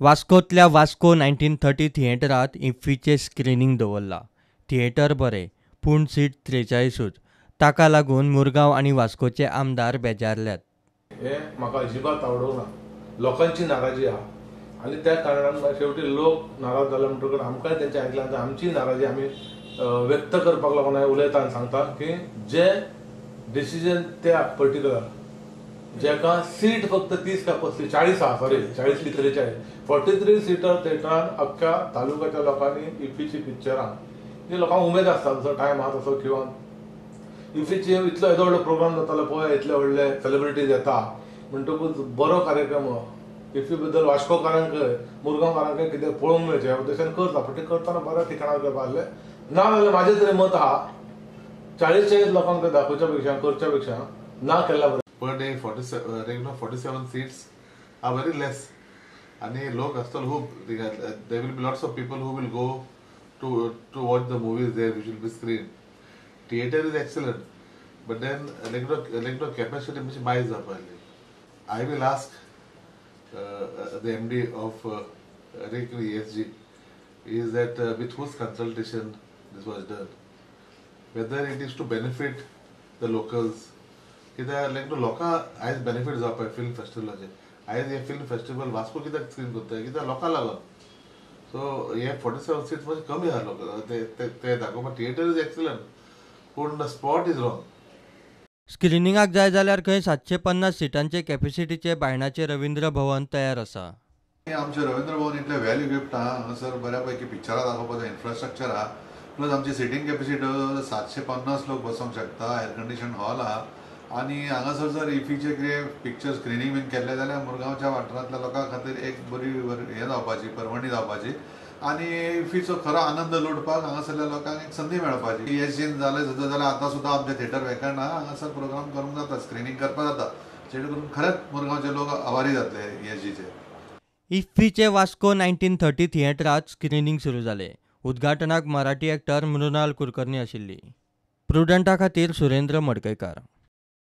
वास्कोतल्या Vasco 1930 थिएटरात इफ्फीचें screening दवरलां. Theatre बरें, पूण सीट 43ूच. ताका लागून मुरगांव आनी वास्कोचे आमदार बेजारल्यात. हे म्हाका अजिबात आवडूंक ना. लोकांची नाराजी आहा आनी त्या कारणान शेवटी लोक नाराज जाले म्हणटकच आमकांय तेंचे आयकल्यान आमची नाराजी आमी व्यक्त करपाक लागून हांवें उलयता आनी सांगता की जे डिसिजन त्या पर्टिक्युलर जेका सीट फक्त 30 का 35 40 आहा, सॉरी 40 की 43 43 सिटर थिएटरान अख्ख्या तालुक्याच्या लोकांनी इफ्फीची पिक्चरां जी लोकांक उमेद आसता जसो टायम आहा तसो किंवा इफ्फीची इतलो येदो व्हडलो प्रोग्राम जातालो पळय, इतले व्हडले सेलिब्रिटीज येता म्हणटकूच बरो कार्यक्रम हो. इफ्फी बद्दल वास्कोकारांक मुरगांवकारांक कितें पळोवंक मेळचें ह्या उद्देशान करता, पूण तें करतना बऱ्या ठिकाणार करपा आसलें. ना जाल्यार म्हाजें तरी मत आहा 40 लोकांक ते दाखोवच्या पेक्षा करच्या पेक्षा ना केल्ल्या बरें. Per day 47 seats are very less. आणि लोक आसतले खूब, there will be lots of people who will go to watch the movies there which will be screened. Theatre is excellent, but then like capacity मातशी boys जावपा आसली. I will ask the MD of ESG is that with whose consultation this was done, whether it is to benefit the locals. कित्याक लायक लोकांक आयज benefit जावपाक film फेस्टिवलाचें. आयज हें film festival Vasco कित्याक स्क्रीन करता, कित्याक लोकांक लागून. सो हे 47 सीट्स मातशें कमी आहा लोक ते दाखोवपाक. थिएटर is excellent, पूण स्पॉट is wrong. स्क्रिनिंगाक जाय जाल्यार खंय 750 सिटांचे कॅपेसिटीचे बायणाचे रवींद्र भवन तयार आसा. आमचें रवींद्र भवन इतलें वेल इक्विप्ड आहा, हांगासर बऱ्या पैकी पिक्चरां दाखोवपाचो इन्फ्रास्ट्रक्चर आहा, प्लस आमची सिटींग कॅपेसिटी 750 लोक बसोंक शकता, एयर कंडिशन हॉल आहा. आनी हांगासर जर इफ्फीचे कितें पिक्चर स्क्रिनींग बीन केल्लें जाल्यार मुरगांवच्या वाठारांतल्या लोकां खातीर एक बरी हें जावपाची, पर्वणी जावपाची आनी इफ्फीचो खरो आनंद लुटपाक हांगासरल्या लोकांक एक संदी मेळपाची. ESGन जालें सुद्दां जाल्यार आतां सुद्दां आमचें थिएटर वेकंट आहा, हांगासर प्रोग्राम करूंक जाता, स्क्रिनींग करपाक जाता, जेणे करून खरेंच मुरगांवचे लोक आवारी जातले ESGचे. इफ्फीचे वास्को 1930 थिएटरात स्क्रिनींग सुरू जालें. उद्घाटनाक मराठी एक्टर मृणाल कुलकर्णी आशिल्ली. प्रुडंटा खातीर सुरेंद्र मडकयकार.